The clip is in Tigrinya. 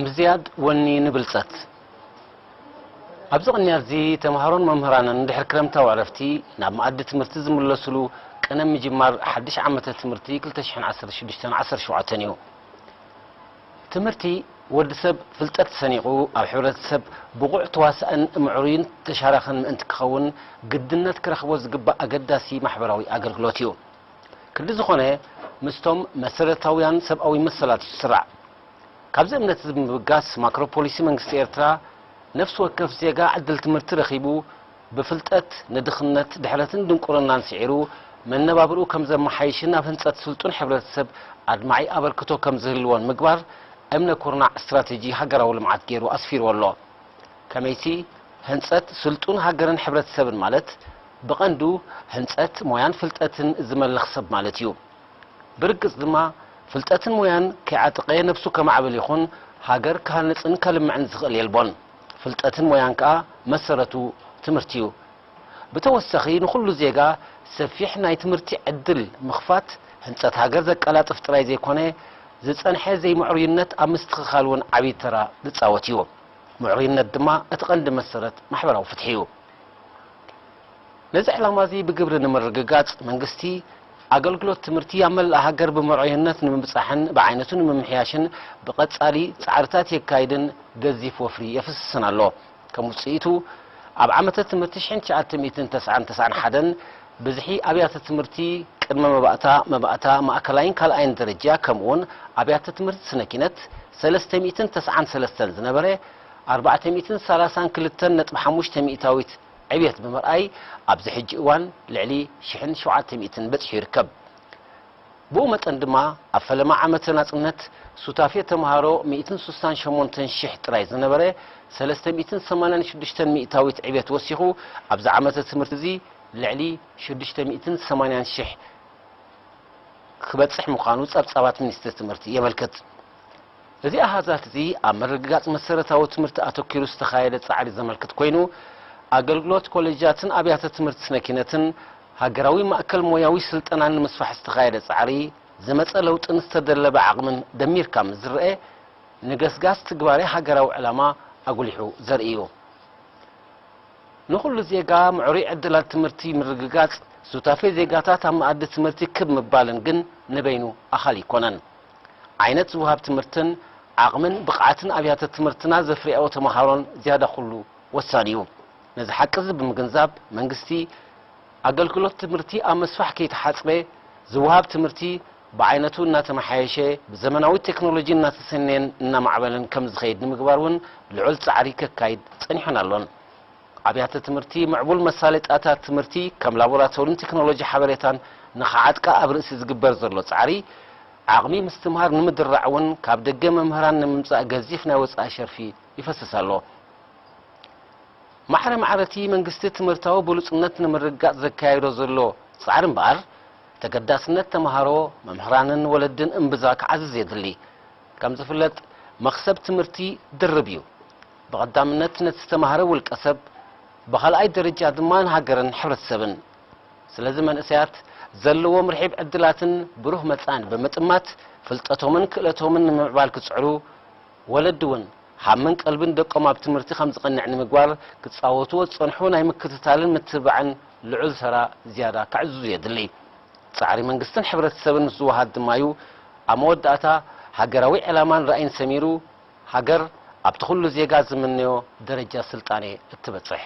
ምዝያድ ወኒ ንብልጸት። ኣብዚ ቅንያት እዚ ተምሃሮን መምህራንን ድሕሪ ክረምታዊ ዕረፍቲ ናብ መኣዲ ትምህርቲ ዝምለሱሉ ቅነ ምጅማር ሓድሽ ዓመተ ትምህርቲ ክልተ ሽሕን ዓሰርተ ሽዱሽተን ዓሰርተ ሸውዓተን እዩ። ትምህርቲ ወዲ ሰብ ፍልጠት ሰኒቑ ኣብ ሕብረተሰብ ብቑዕ ተዋሳእን ምዕሩይን ተሻራኽን ምእንቲ ክኸውን ግድነት ክረኽቦ ዝግባእ ኣገዳሲ ማሕበራዊ ኣገልግሎት እዩ። ክንዲ ዝኾነ ምስቶም መሰረታውያን ሰብኣዊ መሰላት እዩ ዝስራዕ። ካብዚ እምነት እዚ ብምብጋስ ማክሮ ፖሊሲ መንግስቲ ኤርትራ ነፍሲ ወከፍ ዜጋ ዕድል ትምህርቲ ረኺቡ ብፍልጠት ንድኽነት ድሕረትን ድንቁርናን ስዒሩ መነባብርኡ ከም ዘመሓይሽን ኣብ ህንጸት ስልጡን ሕብረተሰብ ኣድማዒ ኣበርክቶ ከም ዝህልዎን ምግባር እምነ ኩርናዕ ስትራቴጂ ሃገራዊ ልምዓት ገይሩ ኣስፊርዎ ኣሎ። ከመይሲ ህንጸት ስልጡን ሃገርን ሕብረተሰብን ማለት ብቐንዱ ህንጸት ሞያን ፍልጠትን ዝመልኽ ሰብ ማለት እዩ። ብርግጽ ድማ ፍልጠትን ሞያን ከይዓጠቐ ነብሱ ከማዕብል ይኹን ሃገር ክሃንጽን ከልምዕን ዝኽእል የልቦን። ፍልጠትን ሞያን ከኣ መሰረቱ ትምህርቲ እዩ። ብተወሳኺ ንኹሉ ዜጋ ሰፊሕ ናይ ትምህርቲ ዕድል ምኽፋት ህንጸት ሃገር ዘቀላጥፍ ጥራይ ዘይኮነ ዝጸንሐ ዘይምዕሩይነት ኣብ ምስትኽኻል እውን ዓብዪ ተራ ዝጻወት እዩ። ምዕሩይነት ድማ እቲ ቀንዲ መሰረት ማሕበራዊ ፍትሒ እዩ። ነዚ ዕላማ እዚ ብግብሪ ንምርግጋጽ መንግስቲ ኣገልግሎት ትምህርቲ ኣብ መላእ ሃገር ብምዕሩይነት ንምብጻሕን ብዓይነቱ ንምምሕያሽን ብቐጻሊ ጻዕርታት የካይድን ገዚፍ ወፍሪ የፍስስን ኣሎ። ከም ውጽኢቱ ኣብ ዓመተ ትምህርቲ ሽሕን ትሽዓተ ሚእትን ተስዓን ተስዓን ሓደን ብዝሒ ኣብያተ ትምህርቲ ቅድመ መባእታ፣ መባእታ፣ ማእከላይን ካልኣይን ደረጃ ከምኡውን ኣብያተ ትምህርቲ ስነ ኪነት ሰለስተ ሚእትን ተስዓን ሰለስተን ዝነበረ ኣርባዕተ ሚእትን ሰላሳን ክልተን ነጥቢ ሓሙሽተ ሚእታዊት ዕብየት ብምርኣይ ኣብዚ ሕጂ እዋን ልዕሊ ሽሕን ሸውዓተ ሚእትን በጺሑ ይርከብ። ብኡ መጠን ድማ ኣብ ፈለማ ዓመተ ናጽነት ሱታፌ ተምሃሮ ሚእትን ስሳን ሸሞንተን ሽሕ ጥራይ ዝነበረ ሰለስተ ሚእትን ሰማንያን ሽዱሽተን ሚእታዊት ዕብየት ወሲኹ ኣብዚ ዓመተ ትምህርቲ እዚ ልዕሊ ሽዱሽተ ሚእትን ሰማንያን ሽሕ ክበጽሕ ምዃኑ ጸብጻባት ሚኒስትሪ ትምህርቲ የመልክት። እዚ ኣሃዛት እዚ ኣብ ምርግጋጽ መሰረታዊ ትምህርቲ ኣተኲሩ ዝተኻየደ ጻዕሪ ዘመልክት ኮይኑ፣ ኣገልግሎት ኮሌጃትን ኣብያተ ትምህርቲ ስነ ኪነትን ሃገራዊ ማእከል ሞያዊ ስልጠናን ንምስፋሕ ዝተኻየደ ጻዕሪ ዝመጸ ለውጥን ዝተደለበ ዓቕምን ደሚርካ ምስ ዝረኤ፣ ንገስጋስ ትግባሬ ሃገራዊ ዕላማ ኣጉሊሑ ዘርኢ እዩ። ንኹሉ ዜጋ ምዕሩይ ዕድላት ትምህርቲ ምርግጋጽ፣ ሱታፌ ዜጋታት ኣብ መኣዲ ትምህርቲ ክብ ምባልን ግን ንበይኑ ኣኻሊ ኣይኮነን። ዓይነት ዝወሃብ ትምህርትን ዓቕምን ብቕዓትን ኣብያተ ትምህርትና ዘፍርያኦ ተመሃሮን ዝያዳ ኩሉ ወሳኒ እዩ። ነዚ ሓቂ እዚ ብምግንዛብ መንግስቲ ኣገልግሎት ትምህርቲ ኣብ ምስፋሕ ከይተሓጽረ ዝወሃብ ትምህርቲ ብዓይነቱ እናተመሓየሸ ብዘመናዊ ቴክኖሎጂ እናተሰነየን እናማዕበለን ከም ዝኸይድ ንምግባር እውን ልዑል ጻዕሪ ከካይድ ጸኒሑን ኣሎን። ኣብያተ ትምህርቲ ምዕቡል መሳለጥያታት ትምህርቲ ከም ላቦራቶሪን ቴክኖሎጂ ሓበሬታን ንኽዓጥቃ ኣብ ርእሲ ዝግበር ዘሎ ጻዕሪ ዓቕሚ ምስትምሃር ንምድራዕ እውን ካብ ደገ መምህራን ንምምጻእ ገዚፍ ናይ ወጻኢ ሸርፊ ይፈስስ ኣሎ። ማዕረ ማዕረ እቲ መንግስቲ ትምህርታዊ ብሉጽነት ንምርግጋጽ ዘካየዶ ዘሎ ጻዕሪ እምበኣር፣ ተገዳስነት ተመሃሮ፣ መምህራንን ወለድን እምብዛ ክዓዝዝ የድሊ። ከም ዝፍለጥ፣ መኽሰብ ትምህርቲ ድርብ እዩ። ብቐዳምነት ነቲ ዝተማህረ ውልቀ ሰብ፣ ብኻልኣይ ደረጃ ድማ ንሃገርን ሕብረተሰብን። ስለዚ መንእሰያት ዘለዎም ርሒብ ዕድላትን ብሩህ መጻእን ብምጥማት፣ ፍልጠቶምን ክእለቶምን ንምምዕባል ክጽዕሩ፣ ወለዲ እውን ሃምን ቀልብን ደቆም ኣብ ትምህርቲ ከም ዝቐንዕ ንምግባር ክጻወትዎ ዝጸንሑ ናይ ምክትታልን ምትብባዕን ልዑል ተራ ዝያዳ ከዕዝዙ የድሊ። ጻዕሪ መንግስትን ሕብረተሰብን ምስ ዝወሃድ ድማ እዩ ኣብ መወዳእታ ሃገራዊ ዕላማን ራእይን ሰሚሩ፣ ሃገር ኣብቲ ኩሉ ዜጋ ዝምነዮ ደረጃ ስልጣኔ እትበጽሕ።